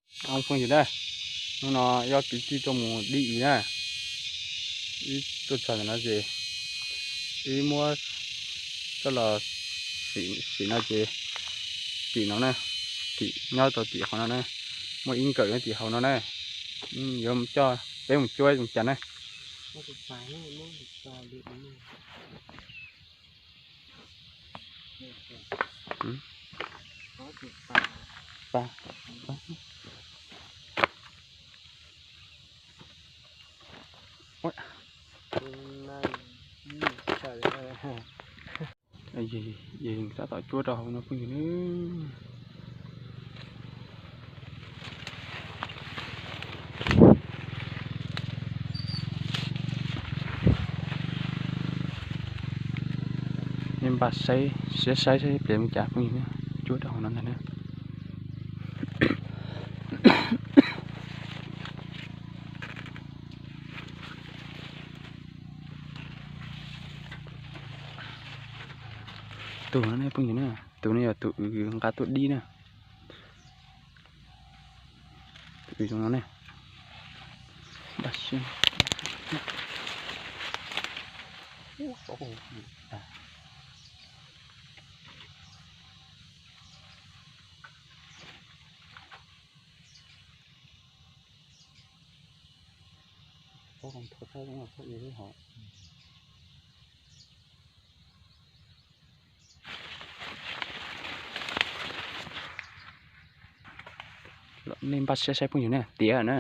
Phooj ywg na, hnub no yog kwv tij tuaj mus dib ib na, wb tuaj txog ntawm no ces wb muab coj los sim no ces tim no na, tim nyob rau tim hauv no na, muaj ib nkawm nyob tim hauv no na, yuav coj peb mus cuab zoo cas na. Tab tom cuab rau hauv no phooj ywg na. Nej npaj saib, saib saib pliav mus cas phooj ywg na, cuab rau hauv no ntag na. Tus no ne phooj ywg na, tus no yog tus wb nqa tuaj dib na. Tus wb zoo no ne. Nej npaj siab saib phooj ywg na, tiav na.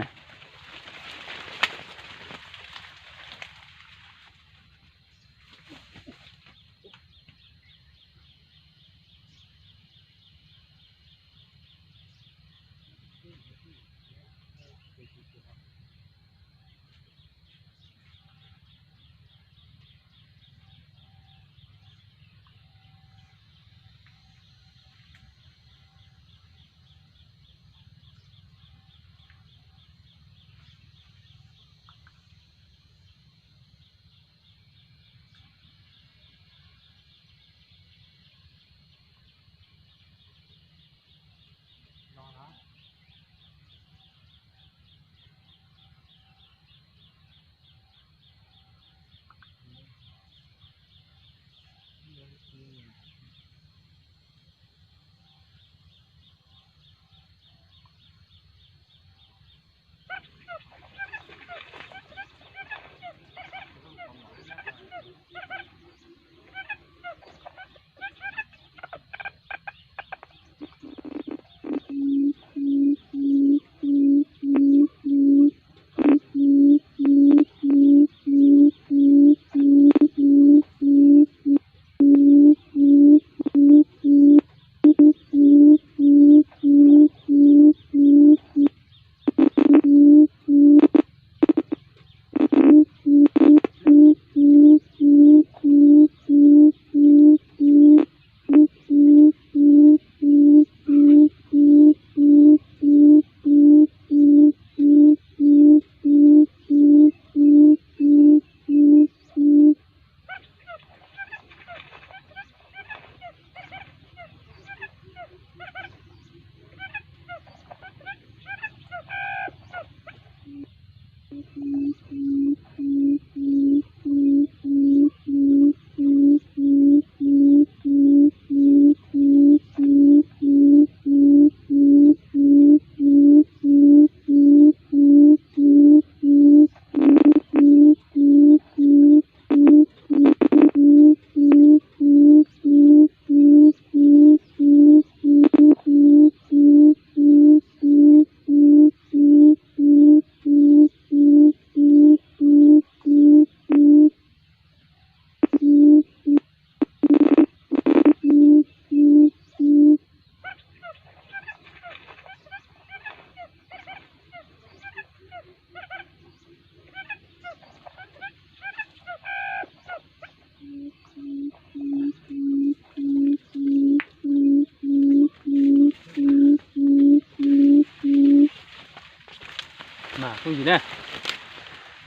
Mas phooj ywg na,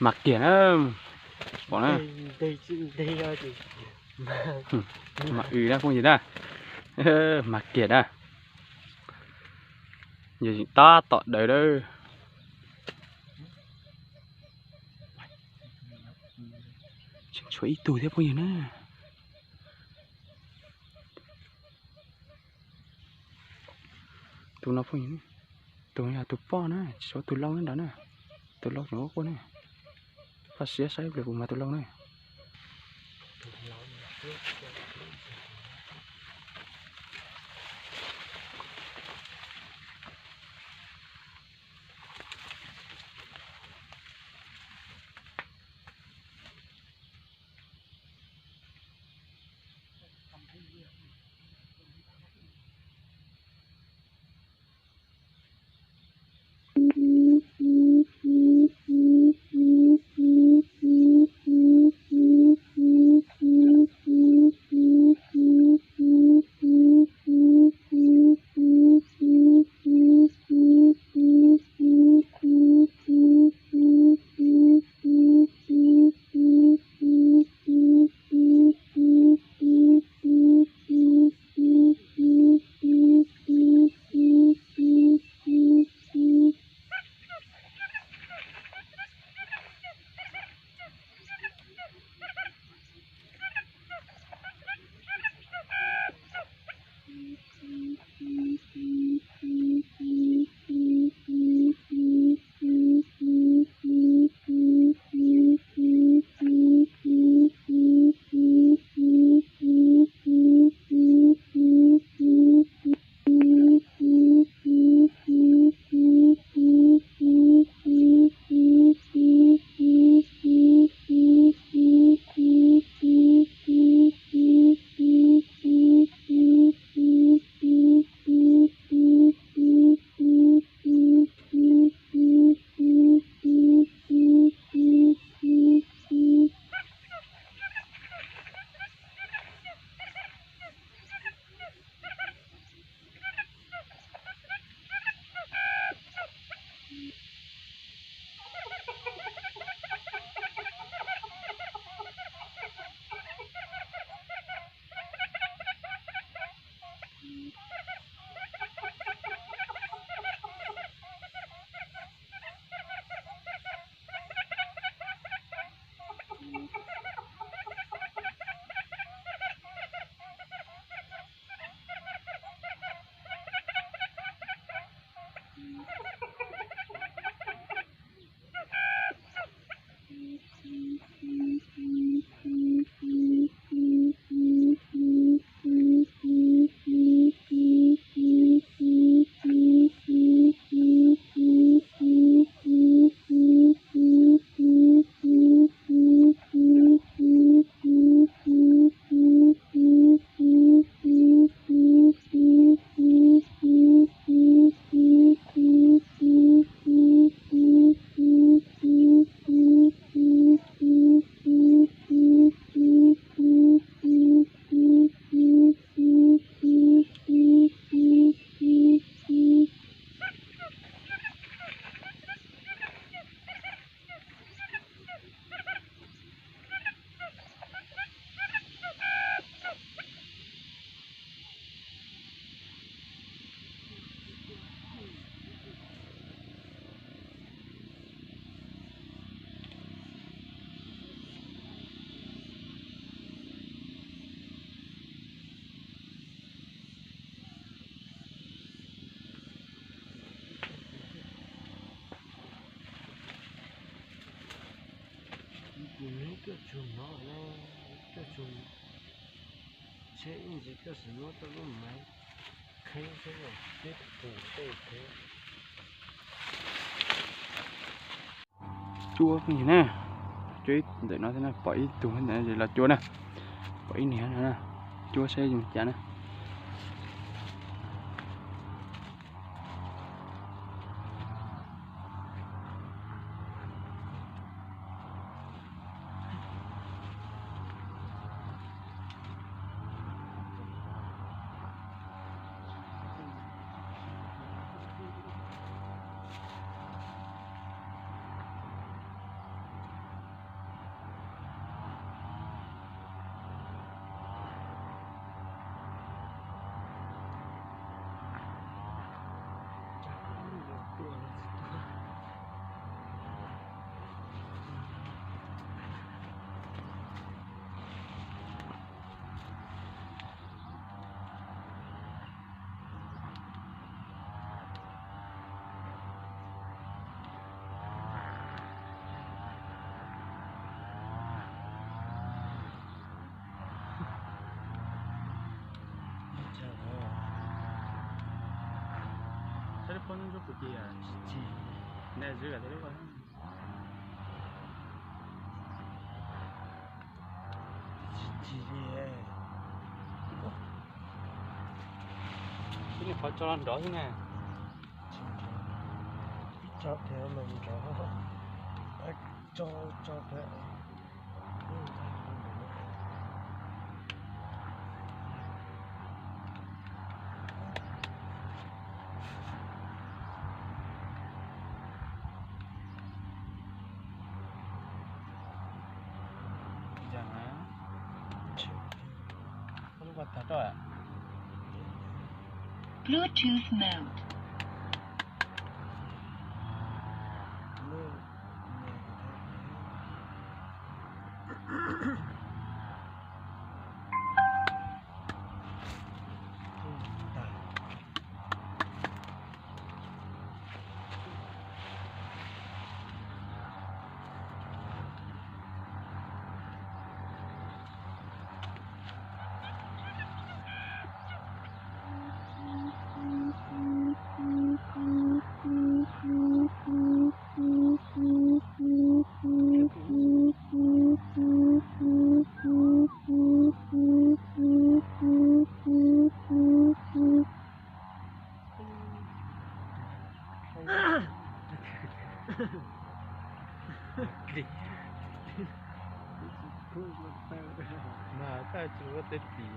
mas kiag na, pom na, mas w na phooj ywg na, mas kiag na. Yog tab tom daws lawm. Tseem tshuav ib tug thiab phooj ywg na. Tus no phooj ywg, tus yog tus poj na, tsis tshua tus laus na nrad na. Tus laus tseem quaj quaj na. Koj siab saib pliag kuv mas tus laus na. Kuv neb tuaj tsuag no, tuaj tsuag tsheb ib ntsis koj sim muab tau lub maiv qheb seb peb pum tej thiab. Cuab phooj ywg na, cuab ib ntawm no thiab na, pom ib tug ntawm no los cuab na, pom ib niag no, cuab saib zoo cas na. Tsis, tsis, nws zwm tej lub, tsis, tsis, tib nws qhov tso los nrov xwb na. Tsis nrov, ib tso pem los nrov, tso, tso pem. Bluetooth mode. Mas koj tsis muaj tej tim.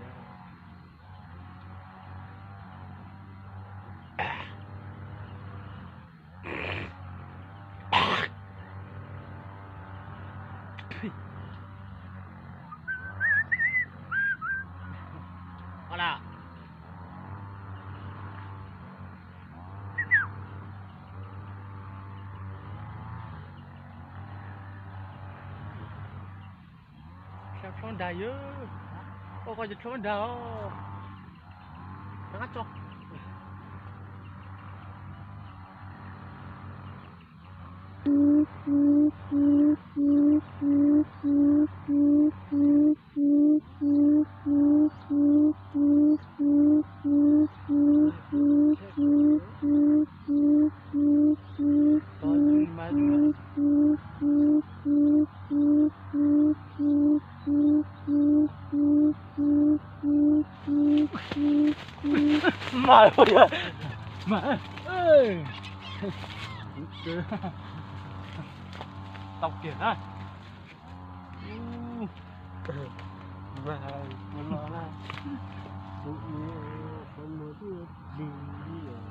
Rhiab rhaub nrag yog, ua koj cov rhaub nrag os. Rov qab tso. Mas, mas, tau kiag na. Mas, ua los na. Tus ua qhov muag twb lig li os.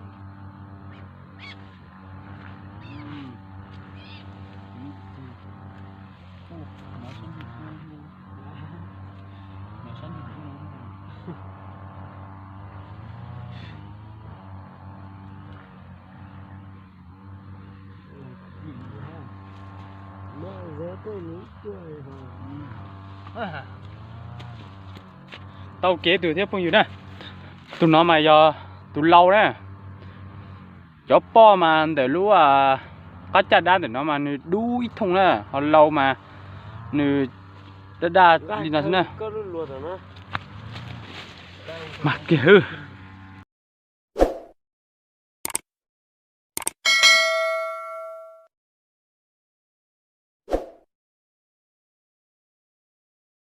Tau kev tus thiab phooj ywg na. Tus no mas yog tus lau na. Cov poj mas ntawm lub qab caj dab ntawm no mas nws dub ib thooj na, ho lau mas nws daj daj li no xwb na. Mas kiag hwb.